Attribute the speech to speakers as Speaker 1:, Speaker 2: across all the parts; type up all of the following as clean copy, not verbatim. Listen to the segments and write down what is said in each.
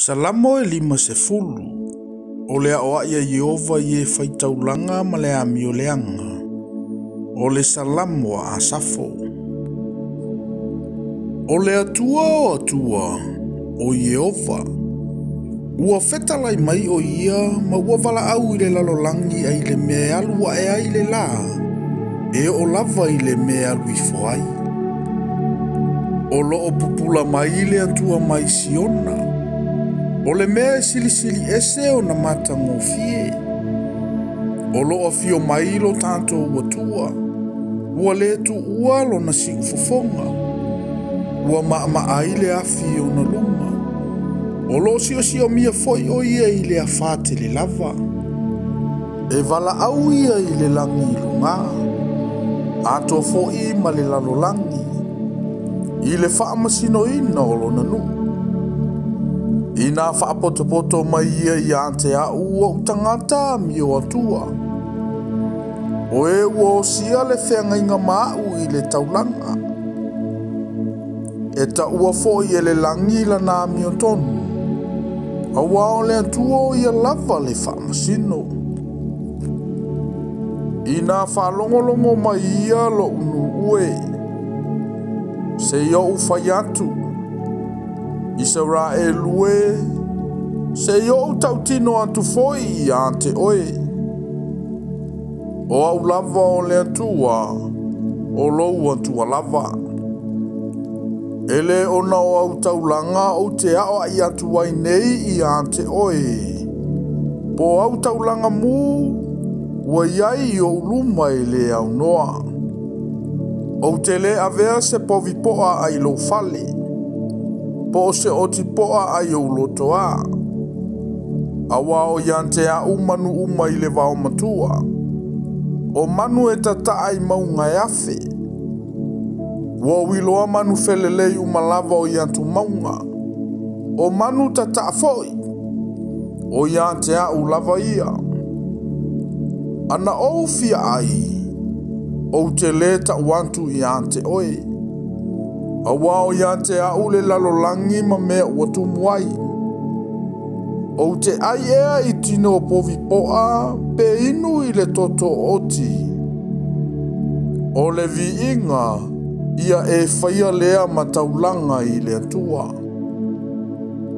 Speaker 1: Salamo e 50, o le aoaʻi a Ieova i e faitaulaga ma le amioleaga, o le Salamo a Asafo. O le Atua o Atua, o Ieova, ua fetalai mai o ia ma ua valaau i le lalolagi ai le mea e alu ae ai le lā, e oo lava i le mea e alu ifo ai. O loo pupula mai le Atua mai Siona, o le mea e silisili ese ona matagofie. O loo afio mai lo tatou Atua, ua le tuua lona siufofoga, ua maamaa ai le afi ona luma. O loo siosiomia foi o ia i le afatele lava. E valaau ia i le lagi i luga, atoa foi ma le lalolagi, i le faamasinoina o lona nuu. Ina faapotopoto mai ia ia te au ou tagata amio atua. O e ua osia le feagaiga ma au i le taulaga. E taua foi e le lagi lana amiotonu. Auā o le Atua o ia lava le faamasino. Ina faalogologo mai ia lo'u nuu e, seia ou fai atu, Isaraelu e, seia ou tautino atu foi ia te oe. O au lava o le Atua, o lou Atua lava. E le ona o au taulaga ou te aoaʻi atu ai nei ia te oe. Po au taulaga mu, ua iai i ou luma e le aunoa. Ou te le avea se povi poa ai lou fale, po o se oti poa ai ou lotoa. Auā o ia te au manu uma i le vaomatua, o manu e tataa i mauga e afe. Ua ou iloa manu felelei uma lava o ia atu mauga, o manu tataa foi, o ia te au lava ia. Ana ou fia ai, ou te le tau atu ia te oe. Auā o ia te au le lalolagi ma mea ua tumu ai. Ou te ai ea i tino o povi poa, pe inu i le toto oti. O le viiga, ia e faia lea ma taulaga i le Atua.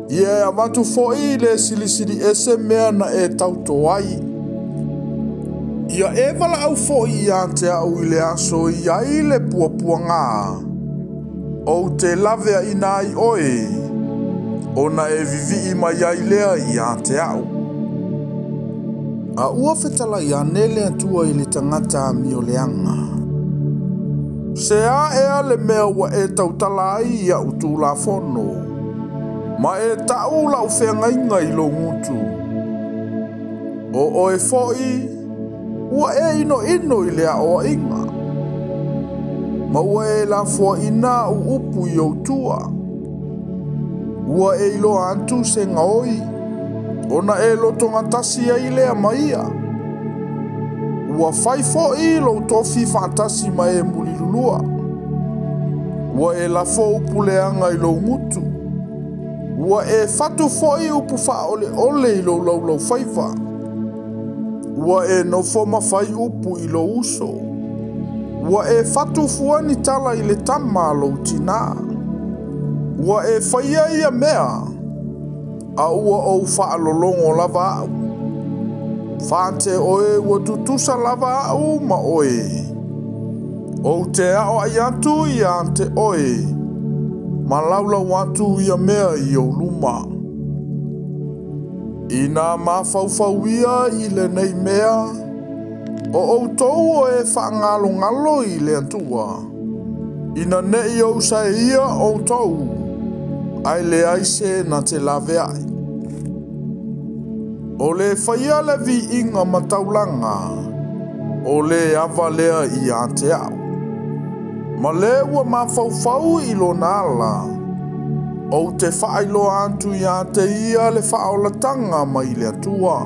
Speaker 1: Ia e avatu foi i le silisili ese mea na e tauto ai. Ia e valaau foi ia te au i le aso i ai le puapuaga. Ou te laveaina ai oe, ona e vivii mai ai lea ia te au. A ua fetalai ane le Atua i le tagata amioleaga. Se a ea le mea ua e tautala ai ia'u tulafono, ma e ta'u la'u feagaiga i lou gutu. O oe foi, ua e inoino i le aoaiga, ma ua e lafoaina a'u upu i ou tua. Ua e iloa atu se gaoi, ona e lotogatasi ai lea ma ia. Ua fai foi lou tofi faatasi ma e mulilulua. Ua e lafo upu leaga i lou gutu. Ua e fatu foi upu faaoleole i lou laulaufaiva. Ua e nofo ma fai upu i lou uso. Ua e fatu fua ni tala i le tama a lou tinā. Ua e faia ia mea, a ua ou faalologo lava au. Fate oe ua tutusa lava au ma oe. Ou te aoaʻi atu ia te oe, ma laulau atu ia mea i ou luma. Ina mafaufau ia i lenei mea, o outou o e faagalogalo i le Atua. Ina nei ou saeia outou, ae leai se na te laveai. O le faia le viiga ma taulaga, o le ava lea ia te au. Ma le ua mafaufau i lona ala, ou te faailoa atu ia te ia le faaolataga mai le Atua.